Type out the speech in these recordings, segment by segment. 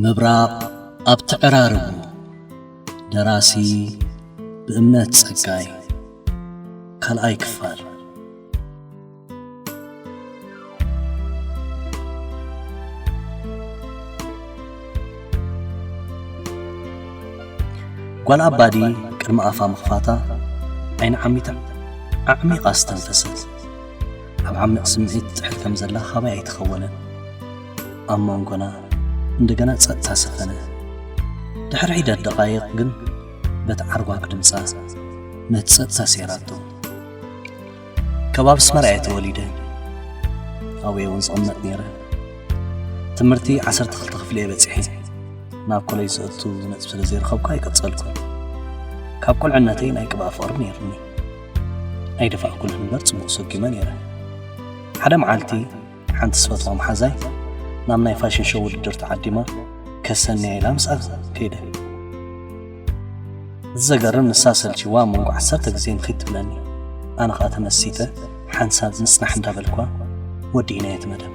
ምብራቕ ኣብ ተዕራርቡ። ደራሲ ብእምነት ጸጋይ። ካልኣይ ክፋል። ጓል ኣባዲ ቅድሚ ኣፋ ምኽፋታ፣ ዓይኒ ዓሚታ ኣዕሚቓ ኣስተንፈሰት። ኣብ ዓሚቕ ስምዒት ትጥሕል ከም ዘላ ካባይ ኣይተኸወለን። ኣብ መንጎና እንደገና ጸጥታ ሰፈነ። ድሕሪ ሒደት ደቓይቕ ግን በቲ ዓርጓግ ድምጻ ነቲ ጸጥታ ሰይራቶ። ከባቢ ኣስመራ እየ ተወሊደ። ኣብኡ እውን ዝቕመጥ ነይረ። ትምህርቲ ዓሰርተ ክልተ ክፍሊ እየ በጺሐ። ናብ ኮሌጅ ዘእቱ ነጥቢ ስለ ዘይረኸብኩ ኣይቀጸልኩን። ካብ ቁልዕነተይ ናይ ቅብኣ ፍቕሪ ነይሩኒ። ኣይደፋእኩን እምበር ጽቡቕ ሰጒመ ነይረ። ሓደ መዓልቲ ሓንቲ ዝፈትዋ መሓዛይ ናብ ናይ ፋሽን ሾው ውድድር ተዓዲማ ከሰንያ ኢላ ምስኣ ከይደ። እቲ ዘገርም ንሳ ሰልችዋ ኣብ መንጎ ዓሰርተ ግዜ ንኺድ ትብለኒ። ኣነ ኸኣ ተመሲጠ ሓንሳብ ምጽናሕ እንዳበልኳ ወዲእናዮ እቲ መደብ።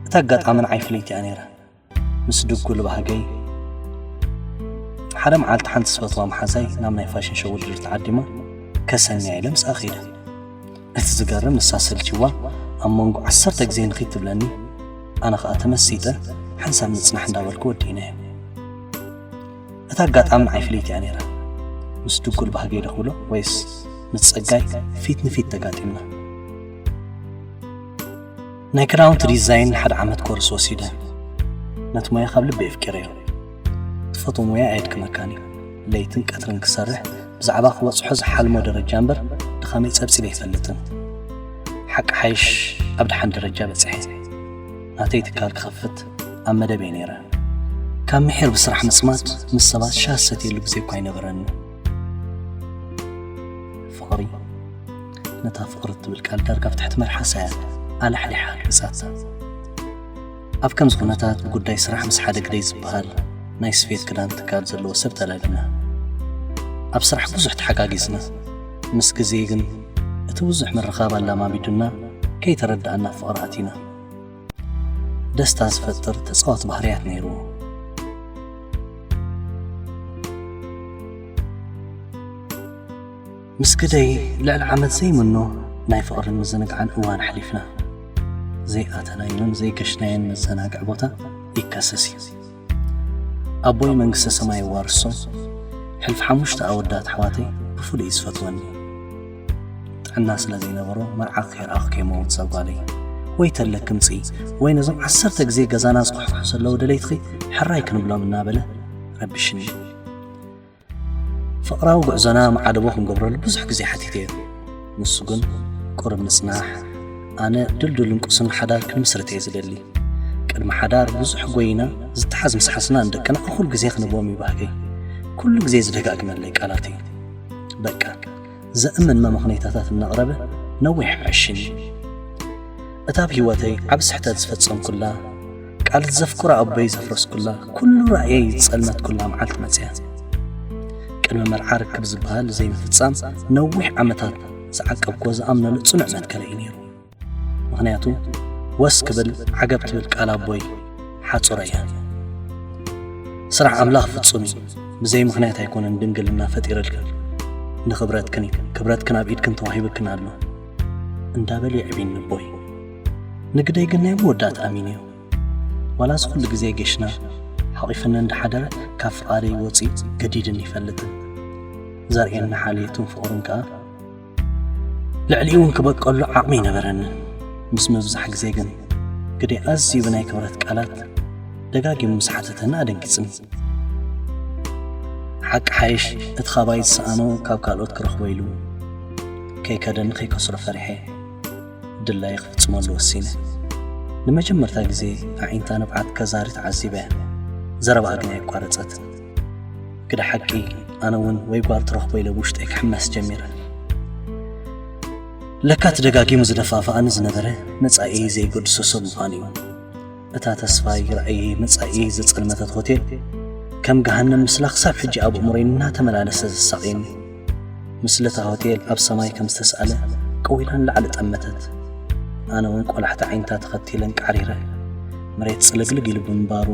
እቲ ኣጋጣሚ ንዓይ ፍልይቲ እያ ነይራ። ምስ ድጉል ባህገይ ሓደ መዓልቲ ሓንቲ ዝፈትዋ መሓዛይ ናብ ናይ ፋሽን ሾው ውድድር ተዓዲማ ከሰንያ ኢለ ምስኣ ከይደ። እቲ ዝገርም ንሳ ሰልችዋ ኣብ መንጎ ዓሰርተ ግዜ ንኺድ ትብለኒ፣ ኣነ ኸኣ ተመሲጠ ሓንሳብ ምጽናሕ እንዳበልኩ ወዲእናዮ። እታ ኣጋጣሚ ንዓይ ፍልይቲ እያ ነይራ። ምስ ድጉል ባህገይ ዶ ክብሎ ወይስ ምስ ጸጋይ ፊት ንፊት ተጋጢምና? ናይ ክዳውንቲ ዲዛይን ሓደ ዓመት ኮርስ ወሲደ። ነቲ ሞያ ካብ ልቢ የፍቂረዮ። ትፈትዎ ሞያ ኣየድክመካን እዩ። ለይትን ቀትርን ክሰርሕ ብዛዕባ ክበጽሖ ዝሓልሞ ደረጃ እምበር ድኻመይ ጸብጺበ ኣይፈልጥን። ሓቂ ሓይሽ ኣብ ደሓን ደረጃ በጺሐ። ናተይ ትካል ክኸፍት ኣብ መደበይ ነይረ። ካብ ምሒር ብስራሕ ምጽማድ ምስ ሰባት ሻሂ ዝሰትየሉ ግዜ እኳ ኣይነበረንን። ፍቕሪ፣ ነታ ፍቕሪ እትብል ቃል ዳርጋ ኣብ ትሕቲ መልሓሳ እያ ኣላሕሊሓ ኣልቢሳታ። ኣብ ከምዚ ኩነታት ብጉዳይ ስራሕ ምስ ሓደ ግደይ ዝበሃል ናይ ስፌት ክዳን ትካል ዘለዎ ሰብ ተላሊና። ኣብ ስራሕ ብዙሕ ተሓጋጊዝና። ምስ ግዜ ግን እቲ ብዙሕ ምርኻብ ኣላማሚዱና ከይተረዳእና ኣብ ፍቕሪ ኣቲና። ደስታ ዝፈጥር ተጻዋቲ ባህርያት ነይርዎ። ምስ ግደይ ልዕሊ ዓመት ዘይምኖ ናይ ፍቕርን ምዝንጋዕን እዋን ኣሕሊፍና። ዘይኣተናዮን ዘይገሽናዮን መዘናግዒ ቦታ ይካሰስ እዩ። ኣቦይ መንግስተ ሰማይ ይዋርሶ፣ ሕልፊ ሓሙሽተ ኣወዳት ኣሕዋተይ ብፍሉይ እዩ ዝፈትወኒ። ጥዕና ስለ ዘይነበሮ መርዓ ከይረኣኹ ከይመውት እዛ ጓለይ። ወይ ተለኪ ምጺ፣ ወይ ነዞም ዓሰርተ ግዜ ገዛና ዝኹሕኩሑ ዘለዉ ደለይትኺ ሕራይ ክንብሎም እናበለ ረቢሽኒ። ፍቕራዊ ጉዕዞና መዓደቦ ክንገብረሉ ብዙሕ ግዜ ሓቲተዮ። ንሱ ግን ቁሩብ ምጽናሕ፣ ኣነ ድልዱልን ቅሱን ሓዳር ክንምስርት እየ ዝደሊ። ቅድሚ ሓዳር ብዙሕ ጎይና ዝተሓዝ ምስ ሓዝና ንደቅና እኹል ግዜ ክንህቦም እዩ ባህገይ። ኩሉ ግዜ ዝደጋግመለይ ቃላት እዩ። በቃ፣ ዘእምን መመኽነይታታት እናቕረበ ነዊሕ ኣዕሽኒ። እታ ኣብ ህይወተይ ዓቢ ስሕተት ዝፈጸምኩላ፣ ቃል ዘፍቅሮ ኣቦይ ዘፍረስኩላ፣ ኩሉ ራእየይ ዝጸልመትኩላ መዓልቲ መጽያ። ቅድሚ መርዓ ርክብ ዝበሃል ዘይምፍጻም ነዊሕ ዓመታት ዝዓቀብክዎ ዝኣምነሉ ጽኑዕ መትከል እዩ ነይሩ። ምኽንያቱ ወስ ክብል ዓገብ ትብል ቃል ኣቦይ ሓጹር እያ። ስራሕ ኣምላኽ ፍጹም እዩ። ብዘይ ምኽንያት ኣይኮነን ድንግልና ፈጢረልክን። ንኽብረትክን እዩ። ክብረትክን ኣብ ኢድክን ተዋሂብክን ኣሎ። እንዳበሉ የዕቢኒ ኣቦይ። ንግደይ ግን ናይ መወዳእታ ኣሚንዮ። ዋላስ ኩሉ ግዜ ጌሽና ሓቒፍኒ እንዳሓደረ ካብ ፍቓደይ ወጺኡ ገዲድኒ ይፈልጥን። ዘርእየኒ ሓልየቱን ፍቕሩን ከኣ ልዕሊኡ እውን ክበቀሉ ዓቕሚ ኣይነበረንን። ምስ ምብዛሕ ግዜ ግን ግደይ ኣዝዩ ብናይ ክብረት ቃላት ደጋጊሙ ምስ ሓተተኒ ኣደንጊጽኒ። ሓቂ ሓይሽ እቲ ካባይ ዝሰኣኖ ካብ ካልኦት ክረኽቦ ኢሉ ከይከደኒ ከይከስሮ ፈሪሐ ድላየ ክፍጽመሉ ወሲነ። ንመጀመርታ ግዜ ኣዒንታ ንብዓት ከዛሪ ተዓዚበ። ዘረባኣ ግን ኣየቋረጸትን። ግደ ሓቂ ኣነ እውን ወይ ጓል ትረኽቦ ኢለ ብውሽጠይ ክሕመስ ጀሚረ። ለካ እቲ ደጋጊሙ ዝደፋፍኣኒ ዝነበረ መጻኢየይ ዘይገድሶ ሰብ ምዃኑ እዩ። እታ ተስፋይ ራእየይ መጻኢየይ ዘጸልመተት ሆቴል ከም ገሃነም ምስላ ክሳብ ሕጂ ኣብ ኣእምሮይ እናተመላለሰ ዘሳቕየኒ። ምስለታ ሆቴል ኣብ ሰማይ ከም ዝተሳእለ ቀዊላ ንላዕሊ ጠመተት። ኣነ እውን ቆላሕታ ዓይንታ ተኸቲለን ቃዕሪረ። መሬት ጽልግልግ ኢሉ ብምንባሩ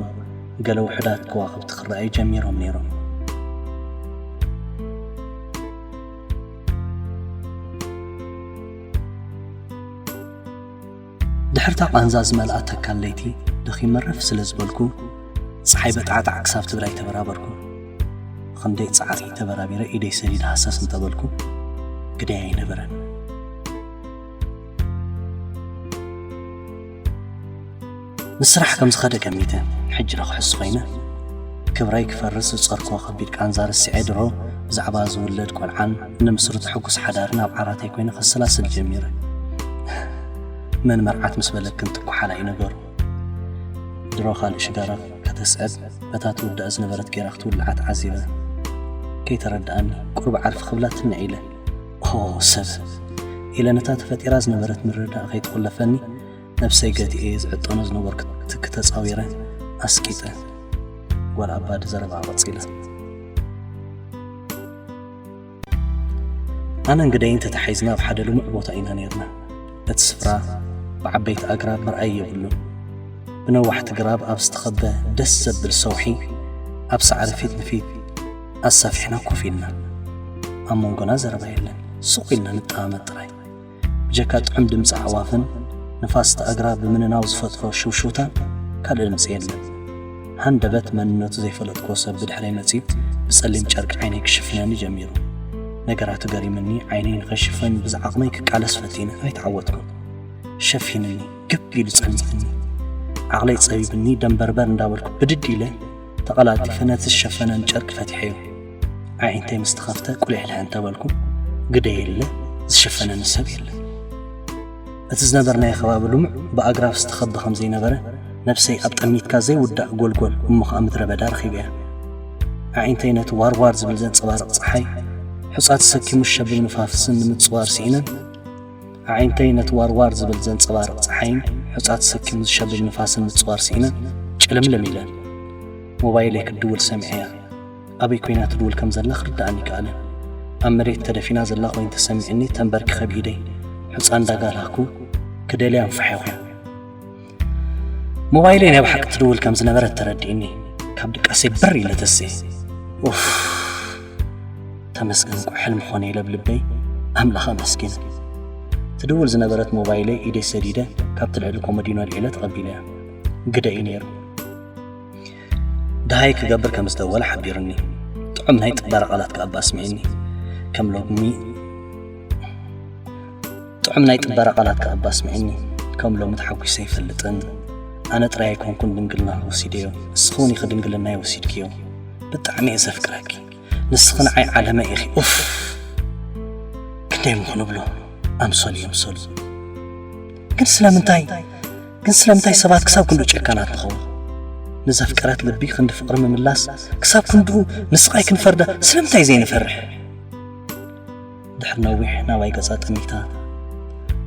ገለ ውሑዳት ከዋኽብቲ ክረኣዩ ጀሚሮም ነይሮም። ድሕርታ ቃንዛ ዝመልኣ ተካል ለይቲ ደኺመ ረፍ ስለ ዝበልኩ፣ ጸሓይ በጣዕጣዕ ክሳብ ትብል ኣይተበራበርኩ። ክንደይ ጻዕሪ ተበራቢረ ኢደይ ሰዲደ ሃሰስ እንተበልኩ፣ ግዳይ ኣይነበረን። ንስራሕ ከም ዝኸደ ገሚተ፣ ሕጂ ዶ ክሕሱ ኮይነ? ክብረይ ክፈርስ ዝጸርኮ ከቢድ ቃንዛ ረሲዐ ድሮ ብዛዕባ ዝውለድ ቆልዓን ንምስርቶ ሕጉስ ሓዳርን ኣብ ዓራተይ ኮይነ ከሰላስል ጀሚረ። መን መርዓት ምስ በለክን ትኩሓላ እዩ ነገሩ። ድሮ ካልእ ሽጋራ ከተስዕብ በታ ትውዳእ ዝነበረት ጌራ ክትውልዓ ተዓዚበ። ከይተረድኣኒ ቁሩብ ዓርፊ ክብላ ትንዕ ኢለ፣ ኦ ሰብ ኢለ ነታ ተፈጢራ ዝነበረት ምርድዳእ ከይትኹለፈኒ ነብሰይ ገቲኤ ዝዕጠኖ ዝነበርኩ ትኪ ተጻዊረ ኣስቂጠ። ጓል ኣባዲ ዘረባኣ ቀጺላ። ኣነን ግደይን ተታሒዝና ኣብ ሓደ ልሙዕ ቦታ ኢና ነይርና። እቲ ስፍራ ብዓበይቲ ኣግራብ ምርኣይ የብሉን። ብነዋሕቲ ግራብ ኣብ ዝተኸበ ደስ ዘብል ሰውሒ ኣብ ሳዕሪ ፊት ንፊት ኣሳፊሕና ኮፍ ኢልና። ኣብ መንጎና ዘረባ የለን። ስቕ ኢልና ንጠማመት ጥራይ። ብጀካ ጥዑም ድምፂ ኣዕዋፍን ንፋስ እቲ ኣግራብ ብምንናው ዝፈጥሮ ሽውሽውታን ካልእ ድምፂ የለን። ሃንደበት መንነቱ ዘይፈለጥክዎ ሰብ ብድሕረይ መፂኡ ብፀሊም ጨርቂ ዓይነይ ክሽፍነኒ ጀሚሩ። ነገራቱ ገሪምኒ ዓይነይ ንኸይሽፈን ብዝዓቕመይ ክቃለስ ፈቲነ ኣይተዓወትኩን። ሸፊንኒ ግብ ኢሉ ፀሚትኒ። ዓቕለይ ፀቢብኒ ደንበርበር እንዳበልኩ ብድድ ኢለ ተቐላጢፈ ነቲ ዝሸፈነኒ ጨርቂ ፈቲሐዮ። ኣዒንተይ ምስ ተኸፍተ ቁሊሕልሕ እንተበልኩ ግደ የለ፣ ዝሸፈነኒ ሰብ የለ። እቲ ዝነበርናዮ ከባቢ ልሙዕ ብኣግራብ ዝተኸበ ከም ዘይነበረ ነብሰይ ኣብ ጠሚትካ ዘይውዳእ ጎልጎል እሞ ኸኣ ምድረ በዳ ረኺበያ። ኣዒንተይ ነቲ ዋርዋር ዝብል ዘንጸባርቕ ጸሓይ ሑጻ ተሰኪሙ ሸብን ንፋስን ንምጽዋር ስኢነን ኣዒንተይ ነቲ ዋርዋር ዝብል ዘንጸባርቕ ጸሓይን ሑጻ ተሰኪሙ ዝሸብብ ንፋስን ምጽዋር ስኢነን ጭልምልም ኢለን። ሞባይለይ ክትድውል ሰሚዐያ። ኣበይ ኮይና ትድውል ከም ዘላ ክርድኣኒ ከኣለ። ኣብ መሬት ተደፊና ዘላ ኮይኑ ተሰሚዕኒ ተንበርኪኸ ብኢደይ ሑጻ እንዳጋላህኩ ክደልያ እንፋሕ ኢኹ። ሞባይለይ ናይ ብሓቂ ትድውል ከም ዝነበረት ተረዲእኒ። ካብ ድቃሰይ ብር ኢለ ተስየ። ኡፍ፣ ተመስገን እኮ ሕልሚ ኾነ ኢለ ብልበይ ኣምላኽ ኣመስጊነ። ትድውል ዝነበረት ሞባይለይ ኢደይ ሰዲደ ካብቲ ልዕሊ ኮመዲኖ ኣልዒለ ተቐቢለያ። ግደ እዩ ነይሩ። ደሃይ ክገብር ከም ዝደወለ ሓቢሩኒ። ጥዑም ናይ ጥበራ ቃላት ከኣ ኣባ ኣስሚዕኒ። ከም ሎሚ ጥዑም ናይ ጥበራ ቃላት ከኣ ኣባ ኣስሚዕኒ። ከም ሎሚ ተሓጒሰ ኣይፈልጥን። ኣነ ጥራይ ኣይኮንኩን ድንግልና ወሲደዮ፣ ንስኺ እውን ኢኺ ድንግልናይ ወሲድክዮ። ብጣዕሚ እየ ዘፍቅረኪ። ንስኺ ንዓይ ዓለመይ ኢኺ። ኡፍ! ክንደይ ምኾኑ ብሎ ኣምሰሉ የምሰሉ። ግን ስለምንታይ ግን ስለምንታይ ሰባት ክሳብ ክንዱ ጨካናት ንኸውን? ንዘፍቀረት ልቢ ክንዲ ፍቕሪ ምምላስ ክሳብ ክንዱ ንስቓይ ክንፈርዳ ስለምንታይ ዘይንፈርሕ? ድሕሪ ነዊሕ ናባይ ገጻ ጠሚታ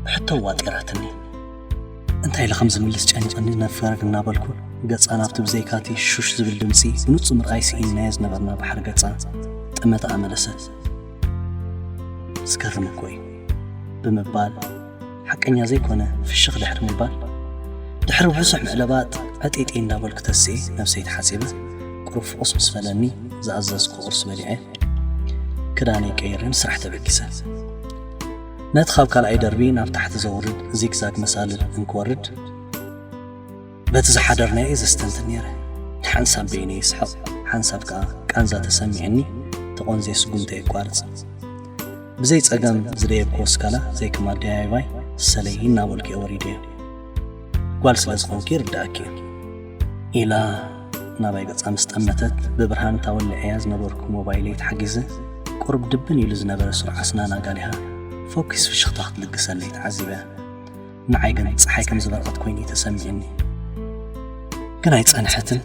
ብሕቶ ዋጢራትኒ። እንታይ ኢለ ከም ዝምልስ ጨኒቕኒ ነፈር እናበልኩ ገጻ ናብቲ ብዘይካቲ ሹሽ ዝብል ድምጺ ብንጹር ምርኣይ ስኢንናዮ ዝነበርና ባሕሪ ገጻ ጠመተ ኣመለሰት። ዝገርም እኮ እዩ ብምባል ሓቀኛ ዘይኮነ ፍሽኽ ድሕሪ ምባል ድሕሪ ብዙሕ ምዕለባጥ ዕጢጢ እንዳበልኩ ተስኤ ነብሰይ ተሓጺበ ቁሩብ ፍቑስ ምስ በለኒ ዝኣዘዝኩ ቁርሲ በሊዐ ክዳነይ ቀይረ ንስራሕ ተበጊሰ። ነቲ ካብ ካልኣይ ደርቢ ናብ ታሕቲ ዘውርድ ዚግዛግ መሳልል እንክወርድ በቲ ዝሓደርናዮ እየ ዘስተንትን ነይረ። ሓንሳብ በይነይ ይስሕቕ፣ ሓንሳብ ከኣ ቃንዛ ተሰሚዕኒ ተቖንዜ ስጉምተይ የቋርጽ። ብዘይ ጸገም ዝደየብክዎ ስካላ ዘይከም ኣደያይባይ ሰለይ እናበልኩ እየ ወሪደዮ። ጓል ስለ ዝኾንኪ ይርድኣኪ እዩ ኢላ ናባይ ገጻ ምስ ጠመተት ብብርሃን እታ ወሊዐያ ዝነበርኩ ሞባይለይ ተሓጊዘ ቁሩብ ድብን ኢሉ ዝነበረ ስሩዕ ኣስናና ጋሊሃ ፈኲስ ፍሽኽታ ክትልግሰለይ ተዓዚበያ። ንዓይ ግን ጸሓይ ከም ዝበርቐት ኮይኑ እዩ ተሰሚዕኒ። ግን ኣይጸንሐትን።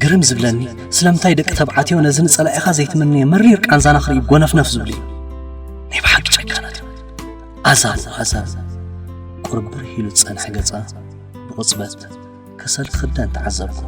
ግርም ዝብለኒ ስለምንታይ ደቂ ተባዕትዮ ነዚ ንጸላኢኻ ዘይትምንዮ መሪር ቃንዛና ክርኢ ጎነፍነፍ ዝብሉ እዩ። ናይ ብሓቂ ጨካናት እዮም። ኣዛብ ኣዛብ ቁርብር ኢሉ ዝጸንሐ ገጻ ብቕጽበት ከሰል ክኽደን ተዓዘብኩ።